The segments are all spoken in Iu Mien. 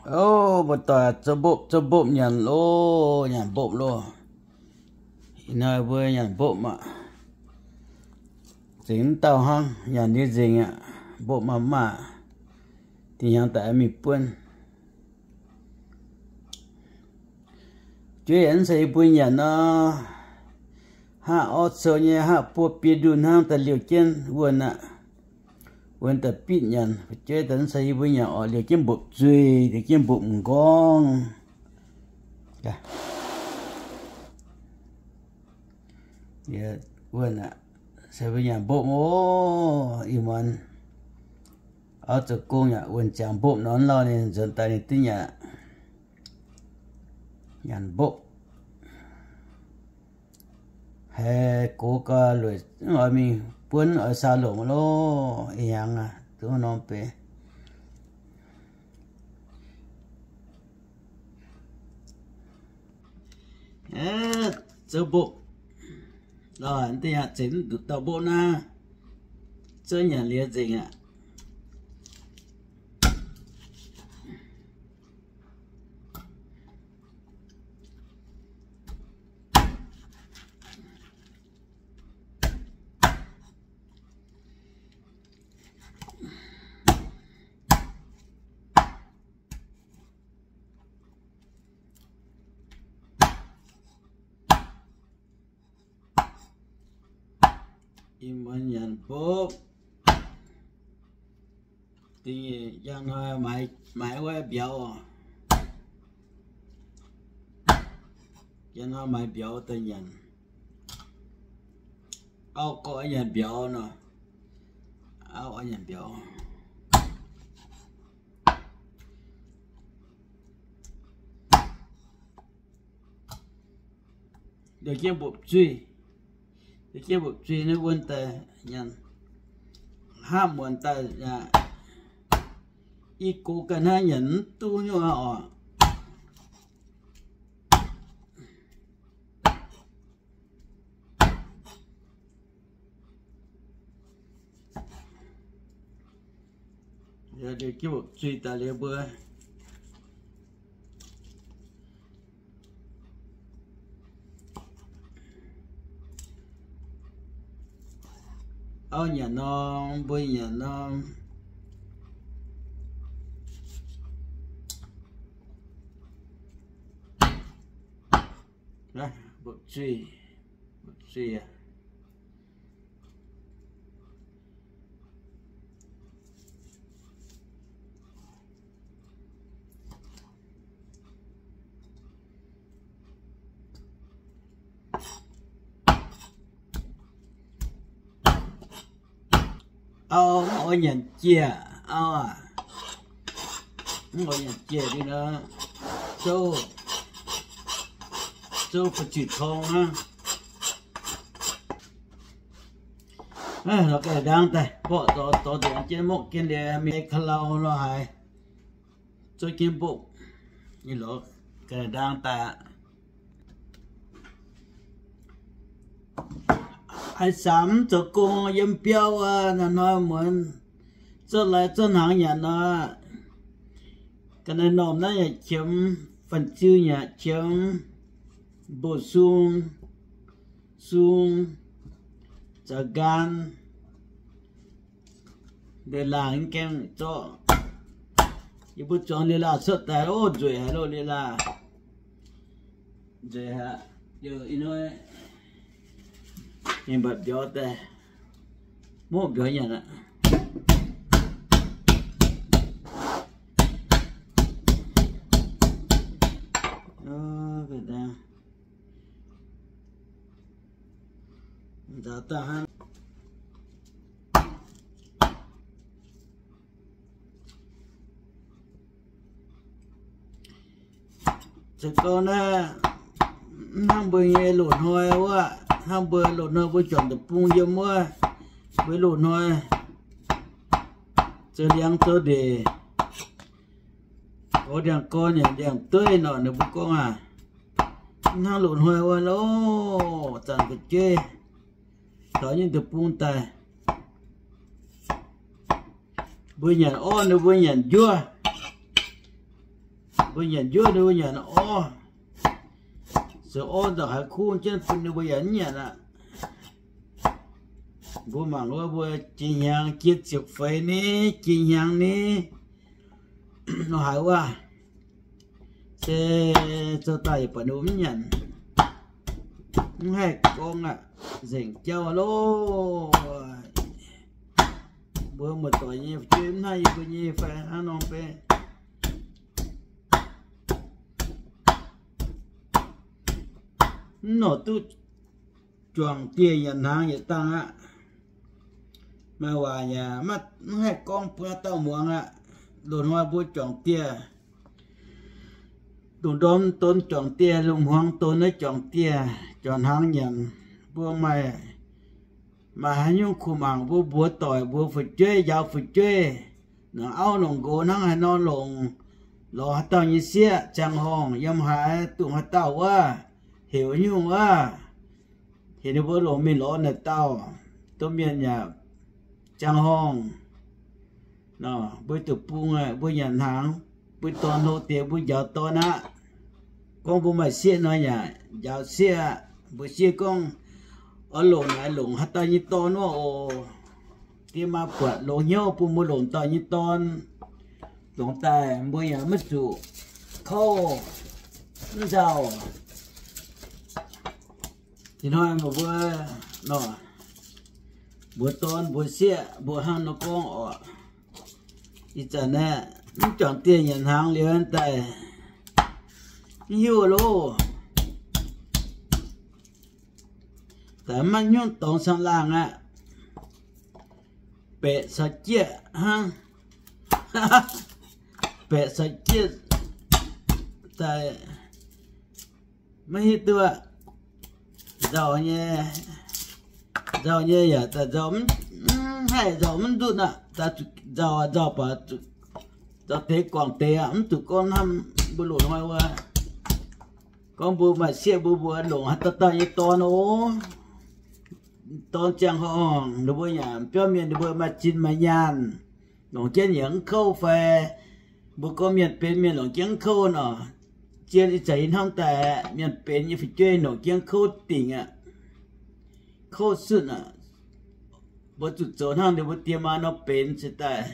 Ov, mbuo doic zoux mbopv, zoux mbopv nyanc loh, nyanc mbopv loh. Ih hnoi mbuo nyanc mbopv aqv. Zengx mv dauh hnangv, nyanc nyei nzengc aqv. Mbopv maah maah, dinh hnyangx daaih mingh buonv. Jueiv yaac mv zeiz yie mbuo nyanc nor, hnangv orv coux nyei, hnangv buo biei ndunh hnangv daaih liouh jienv wuonh aqv. Wuonh daaih bitv nyanc. Fu'jueiv daaih mv zeiz yie mbuo nyanc oc, liouh jienv mbopv zuiz, liouh jienv mbopv m'nqorngv. Wuonh aqv, se mbuo nyanc mbopv oc. Ih muonz auv zoux gong yaac wuonh ziangx mbopv nor, lauh ninh nzuonx daaih ninh duqv nyanc, nyanc mbopv. Haiz gox gau lueic oix mingh buonv oix saa longc loh. Ih hnyangx aqv, duqv norm beix. Zoux mbopv, dinh yaac zeix mv duqv dauh mbopv naaiv, zouv nyanc liuz nzengc aqv. Ih muonz nyanc mbopv. Dingc njang hnoi maaiz wuov mbiauz oc. Njang hnoi maaiz mbiauz daaih nyanc. Auv gorngv nyanc mbiauz nor, auv oix nyanc mbiauz. Liouh jienv mbopv zuiz, liouh jienv mbopv zuiz naaiv wuonh daaih nyanc. Hnangv muonz daaih, i gox ganh hnangv nyanc mv duqv nyungc oc. Liouh jienv mbopv zuiz daaih liuz mbuo auv nyanc norm, mbuo nyanc norm. Mbopv zuiz, mbopv zuiz aqv. Auv mv oix nyanc jiex, auv aac, mv oix nyanc jiex liuz nor, zouv, zouv ba'ziex tong aqv. Lorz ga'naaiv ndaang daaih, mborqv zorx zorx nzengc jienv, mokv jienv liuz mingh ka'lau nor haiz, zouv jienv mbopv, lorz ga'naaiv ndaang daaih aqv. Haaix zanc mv zoux gong yiem biauv wuov, naaiv hnoi muonz zouv lai zouv hnaangx nyanc nor, ga'naaiv normh naaiv yaac qiemx, fanh ziu yaac qiemx, mbuoqc sung, sung, zaux nqaan, liuz laangh mv gaengh zorqv. Yie mbuo zuangx liuz laangh cuotv daaih, ov, nzueic haic loh, liuz laangh nzueic haic. Liuz ih hnoi mingh mbatc mbiauz daaih, mopv mbiauz nyanc aqv. Nzaaux daaih hnangv. Se gorngv naaiv, hnangv mbuo nyei loz-hnoi wuov, hnangv mbuo loz-hnoi mbuo juangc deic-bung yiem wuov, mbuo loz-hnoi zoux liangx zoux ndeic, gorx ndiangx-gorn yaac ndiangx-dueiv nor, ninh mbuo gorngv aac, hnangv loz-hnoi wuov loh, zanc ga'jueiv taux nyei deic-bung daaih, mbuo nyanc orv, ninh mbuo nyanc njuov. Mbuo nyanc njuov ninh mbuo nyanc orv, zoux orv nzauc haiz kuv jienv bun ninh mbuo yaac mv nyanc aqv. Mbuo mangc wuov mbuo jiex hnyangx jiex ziepc feix ni, jiex hnyangx ni, nor haiz wuov se zoux daaih yaac buatc ninh mbuo mv nyanc, mv haih gorngv aqv, nzengc jauv loh. Mbuo muoz-doic nyei fu'jueiv mv hnangv yie mbuo nyei fai hnangv nor beiv. Mv nor duqv juangc dieh nyanc hnaangx yietc dangh aqv. Maaih waac yaac maiv haih gorngv bun haaix dauh muangx aqv. Loz-hnoi mbuo juangc dieh, lungh ndorm don juangc dieh, lungh hmuangx don naaiv juangc dieh, juangc hnaangx nyanc. Mbuo maaih, maaih haaix nyungc kuh mangc mbuo mbuox doic, mbuox fu'jueiv, njaaux fu'jueiv, nongc auv nongc nqox hnangv haaix nor longc, lorz haaix dauh nyei sieqv ziangh horngh, yiem haaix dungz haaix dauh wuov, heuc nyungc wuov, heuc ninh mbuo longc mingh lorz naaic dauh domh mienh yaac ziangh horngh. Nor mbuo deic-bung, mbuo nyanc hnaangx, mbuo dorn hlo deix mbuo njaaux dorn aqv. Gorngv mbuo maaih sieqv nor yaac njaaux sieqv aqv. Mbuo sieqv gorngv, oix longc naaic longc haaix dauh nyei dorn wuov oc. Diex maac buatc longx hnyouv bun mbuo longc dauh nyei dorn. Longc daaih mbuo yaac maiv zuqc kouv mv nzauh. Ih hnoi mbuo, nor, mbuox dorn mbuox sieqv mbuo hnangv nor gorngv oc. Ih zanc naaiv mv juangc dieh nyanc hnaangx liuz daaih mv hiuv loh. Daaih maiv hnyouv dorngx caangh laangh aqv. Baeqc caux jieqv hnangv. Baeqc caux jieqv daaih maiv hiuv duqv aqv. Nzauh nyei, nzauh nyei yaac daaih nzauh mv, mv haih nzauh mv ndutv aqv. Daaih nzauh, nzauh baac nzauh deix guangc deix aqv, mv zuqc gorngv hnamv mbuo loz-hnoi wuov. Gorngv mbuo maaih sieqv mbuo mbuox longc haaix dauh dauh nyei dorn oc. Dorn ziangh horngh ninh mbuo yaac biauv mienh ninh mbuo maaih zinh maaih nyaanh, longc jienv yaac mv kouv fai mbuo gorngv mienh benx mienh longc jienv mv kouv nor. Zien ih zanc yie hnamv daaih mienh benx nyei fu'jueiv longc jienv kouv dingc aqv. Kouv sunh aqv. Mbuo zuqc zoux hnangv ninh mbuo diex maa nor benx se daaih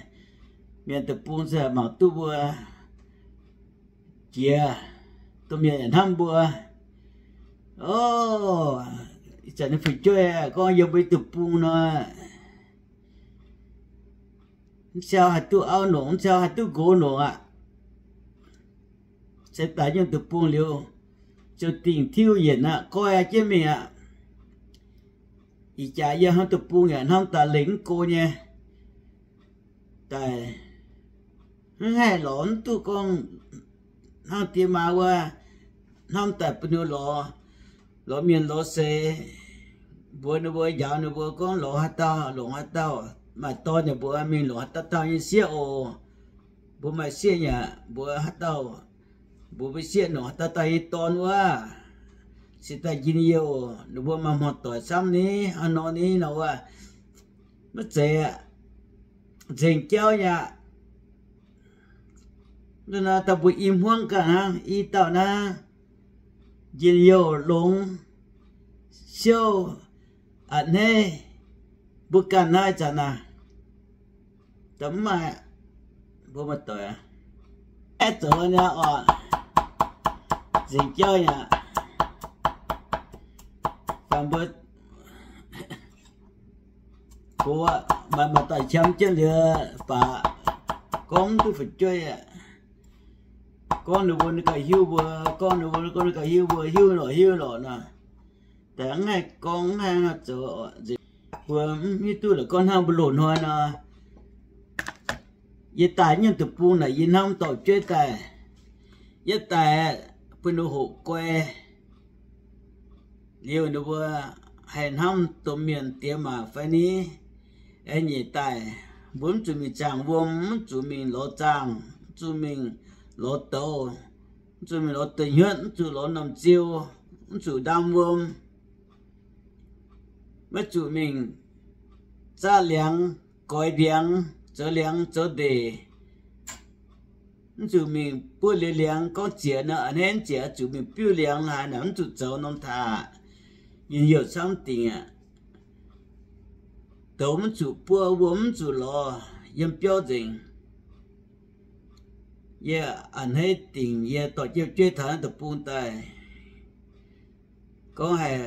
mienh deic-bung se mangc duqv mbuo jiex, domh mienh yaac hnamv mbuo. O, ih zanc ninh fu'jueiv gorngv yiem mbuo deic-bung nor, mv siau haih duqv auv longc, mv siau haih duqv nqox longc aqv. Se daaih nyungc deic-bung liuz, ziouc dingc tiuv yienc aqv, goiv jienv mingh aqv. Ih jaax yie hnamv deic-bung yaac hnamv daaih lengc mv go nyei. Daaih mv haih lorz mv duqv gorngv hnangv diex maa wuov hnamv daaih bun ninh lorz, lorz mienh lorz seix, mbuox ninh mbuo, njaaux ninh mbuo gorngv lorz haaix dauh longc haaix dauh. Maaih dorn yaac mbuox mingh longc haaix dauh dauh nyei sieqv oc. Mbuo maaih sieqv yaac mbuox haaix dauh, mbuox mbuo sieqv longc haaix dauh dauh nyei dorn wuov. Se daaih njien-youh ninh mbuo maaih hmuangv doic camv ni, hnangv nor ni nor wuov. Maiv zeiz aqv. Nzengc jauv nyei aqv. Naaiv daaih mbuo i hmuangv ganh hnangv, i dauh naaiv njien-youh longx siouv a'hneiv mbuo ganh naaiv zanc naaic. Da'mv maaih, mbuo maaih doic aqv. Aeqv, zoux nyei oc. Nzengc jauv nyei aqv. Fai mbuo gox maaih, maaih doic qiemx jienv liuz baac gorngv mv duqv fu'jueiv aqv. Gorngv ninh mbuo ninh gauh hiuv mbuo, gorngv ninh mbuo gorngv ninh gauh hiuv mbuo, hiuv lorqc hiuv lorqc nor. Daaih mv haih gorngv, mv haih zoux nzengc. Mbuo mv hiuv duqv la'gorngv hnangv mbuo loz-hnoi nor, yie daaih nyungc deic-bung naaic yie hnamv dorh fu'jueiv daaih. Yie daaih bun ninh hoqc guai. Liuz ninh mbuo haih hnamv domh mienh diex maac fai ni. Aengx nyeic daaih, mbuo mv zuqc mingh zaangh wuom, mv zuqc mingh lorz zaangh, mv zuqc mingh lorz douz, mv zuqc mingh lorz deic-nyuotv, mv zuqc lorz normh ziu, mv zuqc ndaam wuom, maiv zuqc mingh zaah liangx, goix ndiangx, zoux liangx zoux ndeic, Mv zuqc mingh buov liuz liangx, gorngv ziex nor a'hneiv, mv ziex zuqc mingh biuv liangx, haaix nor mv zuqc zoux norm taaih. Njien-youh camv dingc aqv. Douz mv zuqc buov, wuom mv zuqc lorz, yiem biauv nzengc. Yie a'hneiv dingc, yie dorh jienv fu'jueiv taux naaiv deic-bung daaih, gorngv haic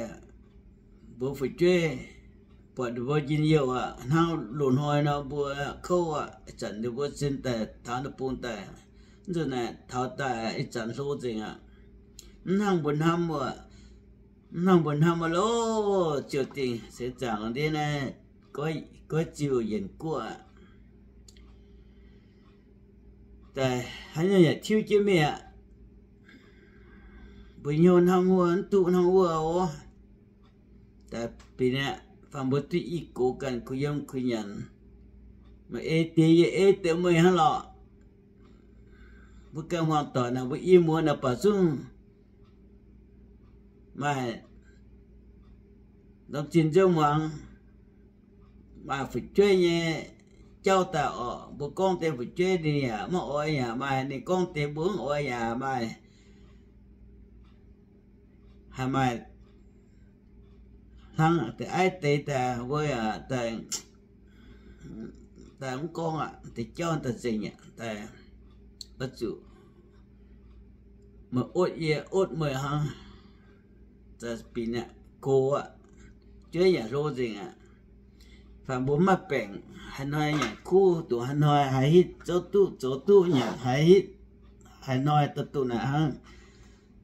mbuox fu'jueiv, buatc ninh mbuo njien-youh aqv, hnangv loz-hnoi nor mbuo kouv aqv, ih zanc ninh mbuo sin daaih taux naaiv deic-bung daaih, mv zuqc naaic taux daaih ih zanc hlo nzengc aqv. Mv hnangv mbuo hnamv wuov, mv hnangv mbuo hnamv wuov loh, ziouc dingc seix zaangc ndiev naaiv goiv ziuh yienc guoqv aqv. Daaih haaix nyungc yaac tiuv jienv mingh aqv. Mbuo hnyouv hnangv wuov, mv duqv hnangv wuov oc. Daaih bieqc naaiv, faanh mbuo duqv i gox ganh kuh yiem kuh nyanc. Meih ei diex yie ei diex meih hnangv lorqc. Mbuo ganh hmuangx doic naaic, mbuo i muoz naaic baac zungv maaih norm zinh nzouv muangx, maaih fu'jueiv nyei jauv daaih orqc. Mbuo gorngv deix fu'jueiv ninh yaac maiv oix yaac maaih, ninh gorngv deix mbuo mv oix yaac maaih. Haaix maaih hlang deix aiv deix daaih mbuo yaac daaih mv gorngv aqv, deix jauv daaih nzengc aqv, daaih oix zuqc meih otv yie otv meih hnangv. Za'gengh aqv, gox aqv, jueiv yaac hlo nzengc aqv. Faanh mbuo maiv baengc, haaix hnoi nyanc kuv, dongh haaix hnoi haiz hitv, zoux duqv zoux duqv nyanc, haiz hitv, haaix hnoi daaih dongh naaic hnangv.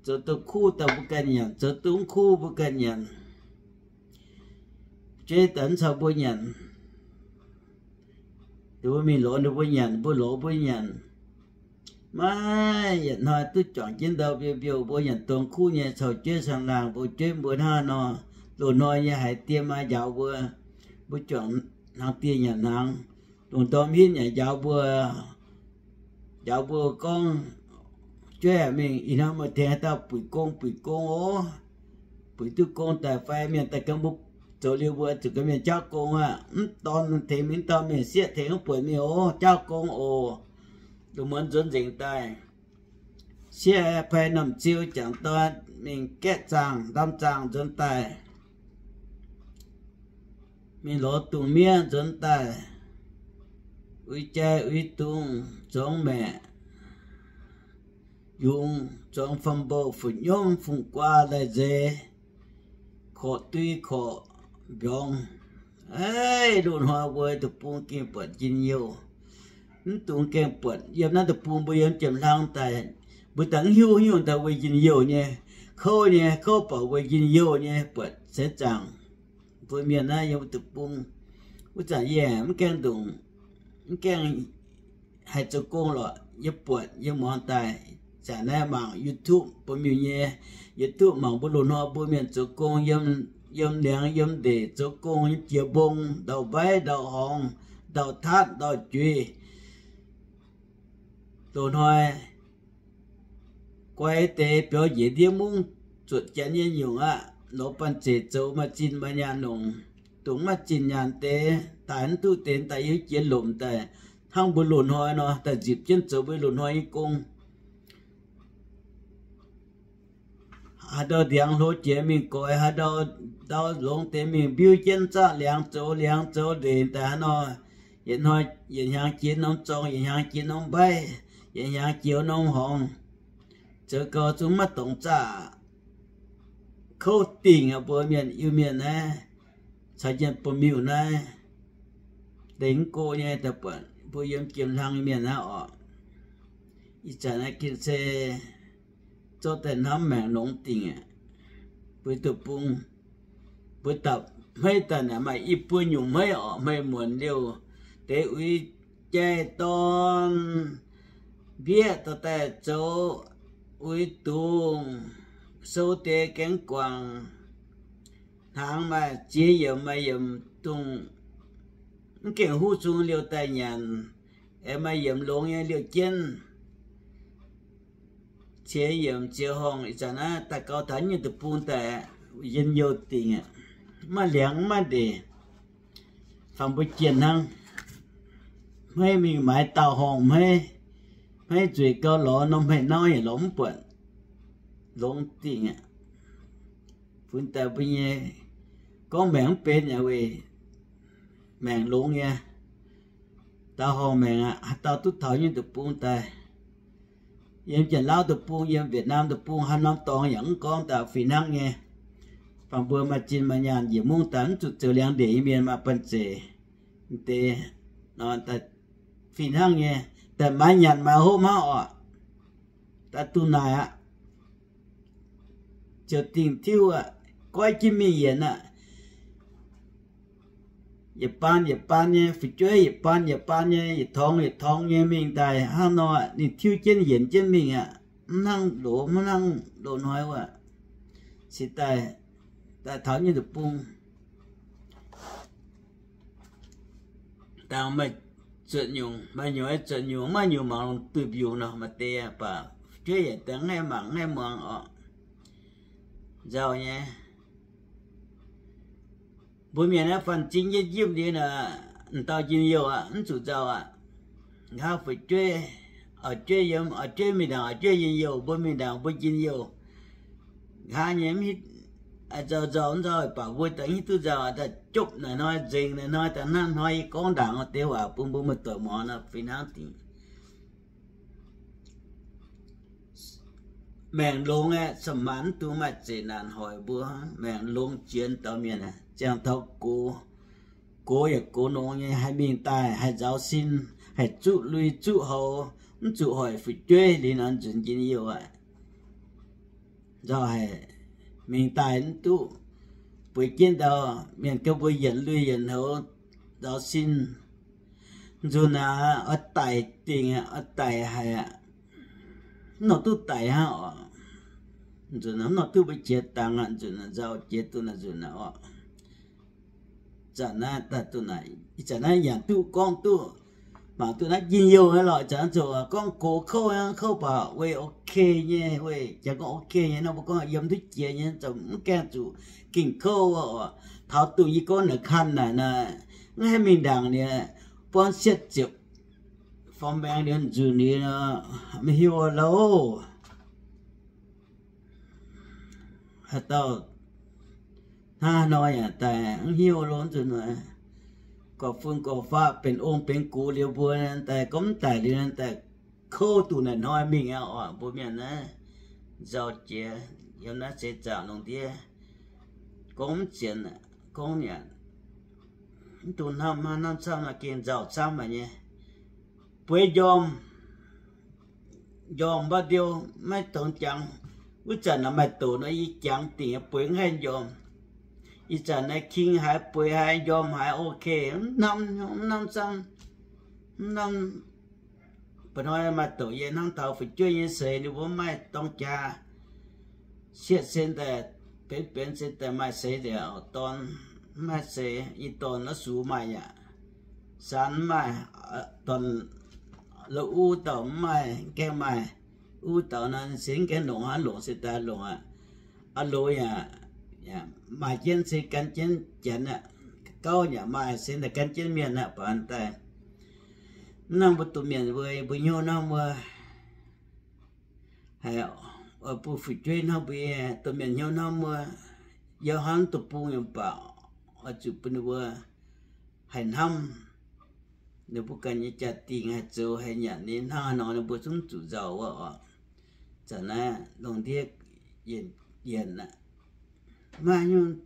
Zoux duqv kuv daaih mbuo ganh nyanc, zoux duqv mv kuv mbuo ganh nyanc. Jueiv daaih mv caux mbuo nyanc, ninh mbuo mingh lorz ninh mbuo nyanc, mbuo lorz mbuo nyanc. Maiv yietc hnoi duqv juangc jienv ndau mbiouh mbiouh, mbuo nyanc dongh kuv nyei caux jueiv caangh laangh, mbuo jueiv mbuo hnangv nor, loz-hnoi nyei haiz diex maa njaaux mbuo, mbuo juangc hnaangx diex nyanc hnaangx, lungh ndorm hitv nyanc njaaux mbuo, njaaux mbuo gorngv, jueiv aac, mingh ih hnoi meih tengx haaix dauh buic gong buic gong oc. Buic duqv gong daaih fai mienh daaih gan mbuo zoux liuz mbuo zuqc gan mienh jaauv gong aqv. Mv dorn tengx mingh, mv dorn mienh sieqv tengx mv buatc mingh oc, jaauv gong oc. Lungh muonz nzuonx nzengc daaih, sieqv fai normh ziu jangc dorn mingh gaeqv zaangh ndamv zaangh nzuonx daaih, mingh lorz dungz miev nzuonx daaih, uix jai uix dungz zuangx maeqc, yungz zuangx fam mbou, fu'nyomv fungx guaa lai nzeix, korqv dui korqv mbiorngz. Aav, loz-hnoi mbuo deic-bung gengh buatc njien-youh. Mv dungx gaengh buatc yiem naaiv deic-bung mbuo yiem jiem-hlang daaih, mbuo daaih mv hiuv nyungc daaih weic njien-youh nyei, kouv nyei, kouv baac weic njien-youh nyei buatc seix zaangc. Mbuo mienh naaiv yiem deic-bung wuov zanc yie mv gaengh ndongc, mv gaengh haih zoux gong lorqc. Yie buatc yie muangx daaih, zanc naaiv mangc YouTube, bun miuc nyei YouTube mangc mbuo loz-hnoi mbuo mienh zoux gong yiem, yiem liangx yiem ndeic zoux gong, yiem jiex mbong, ndau-mbaiv, ndau-horngz, ndau-tatv, ndau-juiz. Loz-hnoi guai deix biaux njiec ndiev mungv zuotc janx nyei nyungc aqv, lorz banh zeic zoux maaih zinh maaih nyaanh longc. Dongh maiv zinh nyaanh deix daaih, mv duqv deix daaih, yiem jiex lomc daaih, hnangv mbuo loz-hnoi nor daaih nzipc jienv zoux mbuo loz-hnoi nyei gong. Haaix ndau ndiangx hlo jiex mingh goix, haaix ndau ndau longx deix mingh mbiuv jienv zaqv liangx zoux liangx zoux ndeic daaih haaix nor. Yietc hnoi yietc hnyangx jiex norm zorng, yietc hnyangx jiex norm mbaiv, yietc hnyangx jiex norm horngz, zoux gau zungv maiv dongz zaqv. Kouv dingc aqv. Mbuo mienh Iu-Mienh naaiv caux Janx-Bun-Miuh naaiv deix mv go nyei daaih buatc mbuo yiem jiem-hlang mienh naaiv oc. Ih zanc naaiv gengh se zorqv daaih hnamv maengc longx dingc aqv. Mbuo deic-bung, mbuo dapc hmeiv daaih naaic maaih i buo nyungc hmeiv oc. Hmeiv muonc liouh deix uix jai dorn mbieqc dorh daaih zoux uix dungz, sou deix gaengh guangc. Hnaangx maaih ziex yiemc maaih yiemc dungz, mv gaengh huv zung liouh daaih nyanc. Aengx maaih yiemc longx nyei liouh jienv, ziex yiemc ziex horngh. Ih zanc naaiv daaih gau taux nyungc deic-bung daaih, njien-youh dingc aqv. Maiv liangx maiv ndeic, fangx mbuo jienh hnangv. Hmeiv mingh maaiz dauh horngh hmeiv, Maiv nzueic gauh lorz norm hmei nau yaac lorz mv buatc longx dingh aqv. Funx daaih mbuo nyei gorngv maengc mv benx yaac weic maengc longx nyei. Daauh horngh maengc aqv, haaix dauh duqv taux nyei deic-bung daaih, yiem Janx-Lauv deic-bung, yiem Wietc^nam deic-bung, haaix norm dorngx yaac mv gorngv daaih fih hnangv nyei. Bangc mbuo maaih zinh maaih nyaanh njiec mungv daaih mv zuqc zoux liangx-ndeic nyei mienh maaih banh zeic. Deix nor daaih fih hnangv nyei, daaih maaiz nyanc maaiz hopv hnangv oc. Daaih duqv naaic aqv. Ziouc dingc tiuv aqv, goiv jienv mingh yienc aqv. Yietc baan yietc baan nyei fu'jueiv, yietc baan yietc baan nyei, yietc torngx yietc torngx nyei mingh daaih hnangv nor, ninh tiuv jienv yienc jienv mingh aqv. Mv hnangv loz, mv hnangv loz-hnoi wuov. Se daaih, daaih taux nyei deic-bung, dangh maaih zuotc nyungc, maaih nyungc zuotc nyungc, maaih nyungc mangc longc duih mbiungc nor maaih deix, mv baac fu'jueiv yaac dangh mv haih mangc mv haih muangx oc. Nzauh nyei. Mbuo mienh naaiv fanh zingh jienv njimv liuz naaic, m'dauh njien-youh aqv, mv zuqc nzauh aqv. Nqa'haav fu'jueiv, auv-jueiv yiem, auv-jueiv mingh ndaangc, auv-jueiv njien-youh, mbuo mingh ndaangc, mbuo njien-youh. Nqa'haav nyei mv hiuv, nzauh nzauh nzauh, mv baac mbuo daaih mv hiuv duqv nzauh, daaih jopv naaic hnoi, nzengc naaic hnoi, daaih hnangv hnoi yie gorngv ndaangc deix waac bun mbuo muoz-doic muangx nor, fih hnangv dingc. Maengc longx aeqv, sa'maanc mv dungx maaih zeqc naanc hoic mbuo. Maengc longx jiex dauh mienh, ziangh taux gox, gox yaac gox nongx nyei, haih mingh daaih, haih nzaaux sin, haih zuqv lui zuqv houx, mv zuqc hoic fu'jueiv liuz nor nzunc njien-youh aqv. Nzauh haic, mingh daaih mv duqv. Bueix jienv ndau, mienh ganh mbuo yienc lui yienc houx, nzaaux sin. Nzunc naaic oix daic dingc, oix daic haic aqv. Mv nor duqv daic hnangv oc. Nzunc naaic mv nor duqv mbuo jiex dangx aqv. Nzunc naaic nzauh jiex duqv naaic nzunc naaic oc. Zanc naaiv daaih duqv naaic, ih zanc naaiv nyanc duqv gorngv duqv, mangc duqv naaiv njien-youh nyei lorqc. Ih zanc naaiv zoux gorngv gox kouv hnangv, kouv baac weic ok nyei, weic jangx gorngv ok nyei nor, mbuo gorngv yiem duqv jiex nyei, zoux mv gaengh zuqc gengh kouv oc. Taux dongh yie gorngv naaic kanh naaic naaic, mv haih mingh ndaangc liuz, buangv sietv ziepc form maengx liuz nzunc liuz nor, maiv hiuv loh. Haaix dauh hnangv nor yaac daaih mv hiuv loh nzunc naaic. Gorqv-fun gorqv-faqv benx ong benx gux liuz mbuo daaih gorngv mv daic liuz daaih kouv duqv naaic hnoi mingh aqv oc. Mbuo mienh naaiv nzauh jiex yiem naaiv seix zaangc lungh ndiev gorngv mv zienx, gorngv yaac mv dungx hnamv, hnamv camv nor gengh nzauh camv haic nyei. Bueix njormh, njormh mba'ndiu maiv dungx jangx. Wuov zanc naaic maaih doqc nor yie jangx dingc bueix mv haih njormh. Ih zanc naaiv king haiz bueix haiz njormh haiz ok, mv hnamv, mv hnamv camv, mv hnamv. Mba'hnoi maaih doqc yie hnamv taux fu'jueiv nyei seix ninh mbuo mv maaih dorng jaax. Sietv se daaih benx benx se daaih maaih seix nzengc oc. Dorn mv maaih seix, ih dorn naaiv sux maaih yaac, saan mv maaih, dorn la'uv dauh mv maaih, gaengh maaih uv dauh nor se gaengh longc aqv, longc se daaih longc aqv. Aa loz yaac maaih jienv se gan jienv janx aqv. Gauv yaac maaih se daaih gan jienv mienh aqv. Baac daaih mv hnangv mbuo domh mienh mbuo, mbuo hnyouv hnamv wuov, haiz oix bun fu'jueiv hnamv mbuo, domh mienh hnyouv hnamv wuov, yiem hnangv deic-bung yaac baac, oix zuqc bun ninh mbuo haih hnamv ninh mbuo ganh nyei jaa-dingh, haih zoux haih nyanc nyei. Hnangv haaix nor ninh mbuo zungv zuqc nzauh wuov oc. Zanc naaiv lungh ndiev yienc aqv, maiv haaix nyungc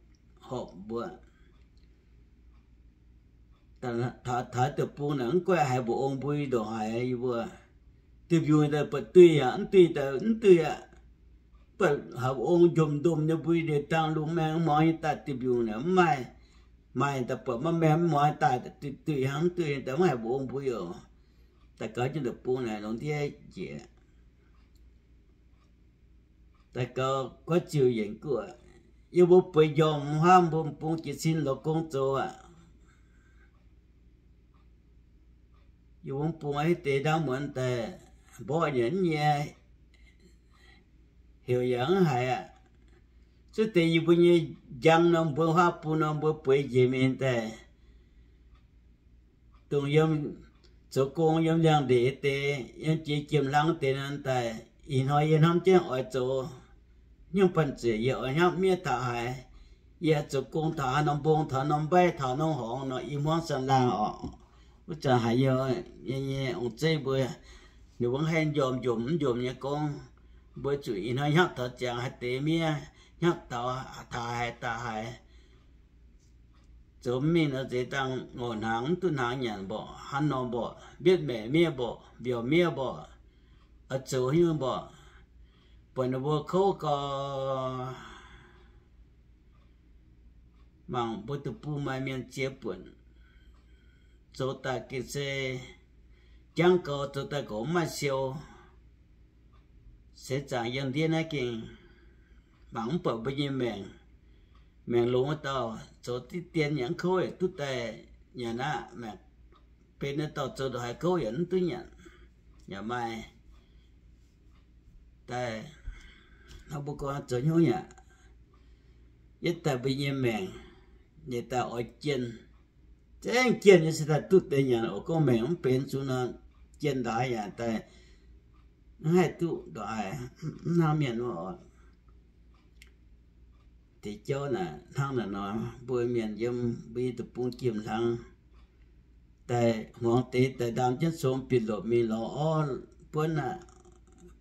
horpc mbuo. Taux deic-bung naaic mv guaih haiz mbuoqc ong mbui ndongc haaix yie mbuo. Duih mbiungc daaih buatc duih aqv, mv duih daaih mv duih aqv. Buatc haiz mbuoqc ong njomc-njomc nyei mbui ndeic dangh lungh maengx muangx nyei daaih duih mbiungc naaic mv maaih. Maaih daaih buatc maiv maengx mv muangx daaih duih duih hnangv mv duih daaih mv haiz mbuoqc ong mbui oc. Daaih gaux jienv deic-bung naaic lungh ndiev njiec. Daaih gaux guaiv ziuh yienc guoqv, yie mbuo bueix njormh hnamv mbuo m'bung jiez sin lorz gong zoux aqv. Yie mbuo m'bung aqv, hiuv deix ndau muonz daaih mborqv nyanc mv nyei, heuc yaac mv haiz aqv. Cuotv deix yie mbuo nyei njang nor, mbuo huaav bung nor, mbuo bueix njiec mingh daaih, dongh yiem zoux gong yiem liangx-ndeic deix, yiem jiex jiem-hlang deix nor daaih. Ih hnoi yie hnamv jienv oix zoux hnyouv banh zeic, yie oix hnyouv miev taux haaix, yie zoux gong taux haaix norm mbong, taux norm mbaiv, taux norm horngz nor, i hmuangv saanh laangh orqc. Wuov zanc haiz yie nyei ong-zeiv mbuo, ninh mbuo haih njormh njomc mv njomc nyei gorngv, mbuo zuqc ih hnoi hnyouv taux ziangx haaix deix miev, hnyouv taux taux haaix daaih haaix. Zoux mingh nor zeix dangh ngorc hnaangx mv duqv hnaangx nyanc mborqc, hnangv nor mborqc, mbietv maeqc miev mborqc, mbiaauc miev mborqc, oix zoux haaix nyungc mborqc, buatc ninh mbuo kouv gau. Mangc mbuo deic-bung maaih mienh ziex buonc, zoux daaih gengh se jangv gau, zoux daaih gorngv mv maaih siou. Seix zaangc yiem ndiev naaiv gengh mangc mv buatc mbuo nyei maengc. Maengc longx wuov dauh zoux diqv dien yaac mv kouv, yaac duqv daaih nyanc aqv. Maengc benx wuov dauh zoux ndongc haaix kouv yaac mv duqv nyanc, yaac maaih. Daaih hnangv mbuo gorngv zoux hnyouv yaac yietv daaih mbuo nyei maengc, yietv daaih oix jienh, zengv jienh nyei se daaih duqv deix nyanc oc. Gorngv maengc mv benx zuqc nor, jienh ndaaix yaac daaih mv haih duqv ndongc haaix, mv hnangv mienh wuov oc. Deix jauv naaic hnangv naaic nor, mbuo mienh yiem mbuo nyei deic-bung jiem-hlang daaih hmuangx deix daaih ndaam jienv cong bieqc lopc mingh lorz orv buonv aqv,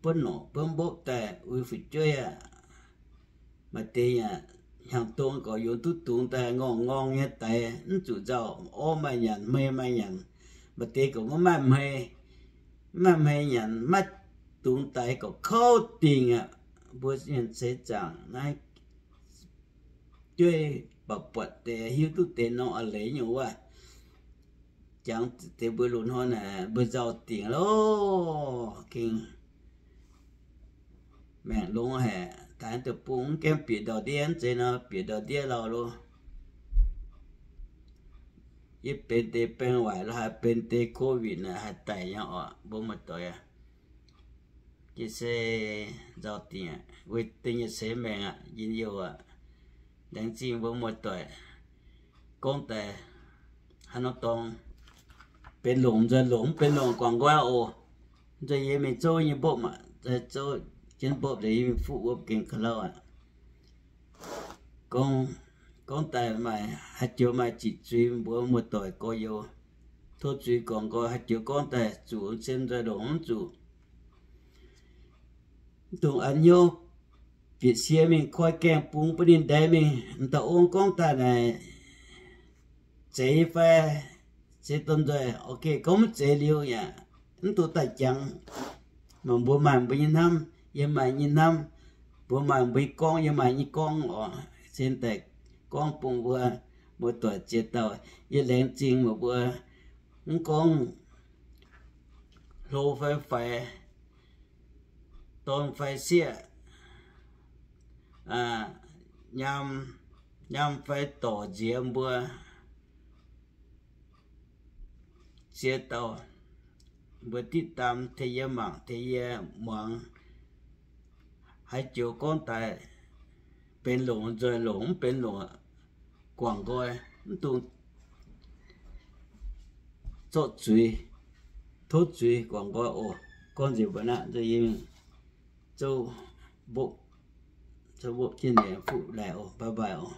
buonv norqc buonv mbopv daaih uix fu'jueiv aqv. Maaih deix yaac hnyangx-dong gorx-youz duqv dungx daaih ngorng-ngorng nyei daix, mv zuqc nzauh, orv maaih nyanc, hmei maaih nyanc. Maaih deix gorx maiv maaih hmei, maiv maaih hmei nyanc, maiv dungx daix gorx kouv dingc aqv. Mbuo mienh seix zaangc naaiv jueiv baac buatc deix hiuv duqv deix norm a'leiz nyungc wuov. Jangx deix mbuo loz-hnoi naaic mbuo nzauh dingc loh, gengh maengc longx haic. Daaih deic-bung mv gaengh bieqc ndau-ndiev, mv zeiz nor bieqc ndau-ndiev lauh loh. Yie benx deix baeng waaic lo haaix, benx deix COVID naaic haih daic nyei oc, mbuo muoz-doic aac. Jiex se nzauh dingc aqv, weic dingc nyei seix maengc aqv, njien-youh aqv. Laengz zingh mbuo muoz-doic gorngv daaih haaix nor dorngx, benx longc nzoih longc, mv benx longc guangc nqoi oc. Nzoih yie mingh zouv nyei mbopv aqv, zouv jienv mbopv liuz yie mingh fuqv wuov gengh ga'louh aqv. Gorngv, gorngv daaih maaih haaix joux maaih ziqc zuiz mbuox muoz-doic gorx-youz, tov zuiz guangc nqoi. Haaix joux gorngv daaih zuqc cien nzoih longc mv zuqc, mv dungx an hnyouv, bieqc sie mingh koi gaengh bung bun ninh ndaix mingh. M'dauh ong gorngv daaih naaic, zeiz fai, zeiz domh nzoih, ok, gorngv mv zeiz liuz yaac mv dungx daaih jangx. Mangc mbuo maaih mbuo nyei hnamv, yie maaih nyei hnamv, mbuo maaih mbuo nyei gorngv, yie maaih nyei gorngv oc. Cingx daaih gorngv bun mbuo muoz-doic ziex dauh. Yie laengz zingh meih mbuo, mv gorngv hlo fai faix, dorn fai sieqv, nyaam, nyaam fai dorc nziex mbuo ziex dauh, mbuo diqv daam tengx yie mangc, tengx yie muangx. Haaix joux gorngv daaih benx longc nzoih longc, mv benx longc guangc nqoi, mv dungx zorqv zuiz, tov zuiz guangc nqoi oc. Gorngv nzengc mbuo naaiv, zouv, zouv mbopv jienv nyei fuqv laaic oc. Bye bye oc.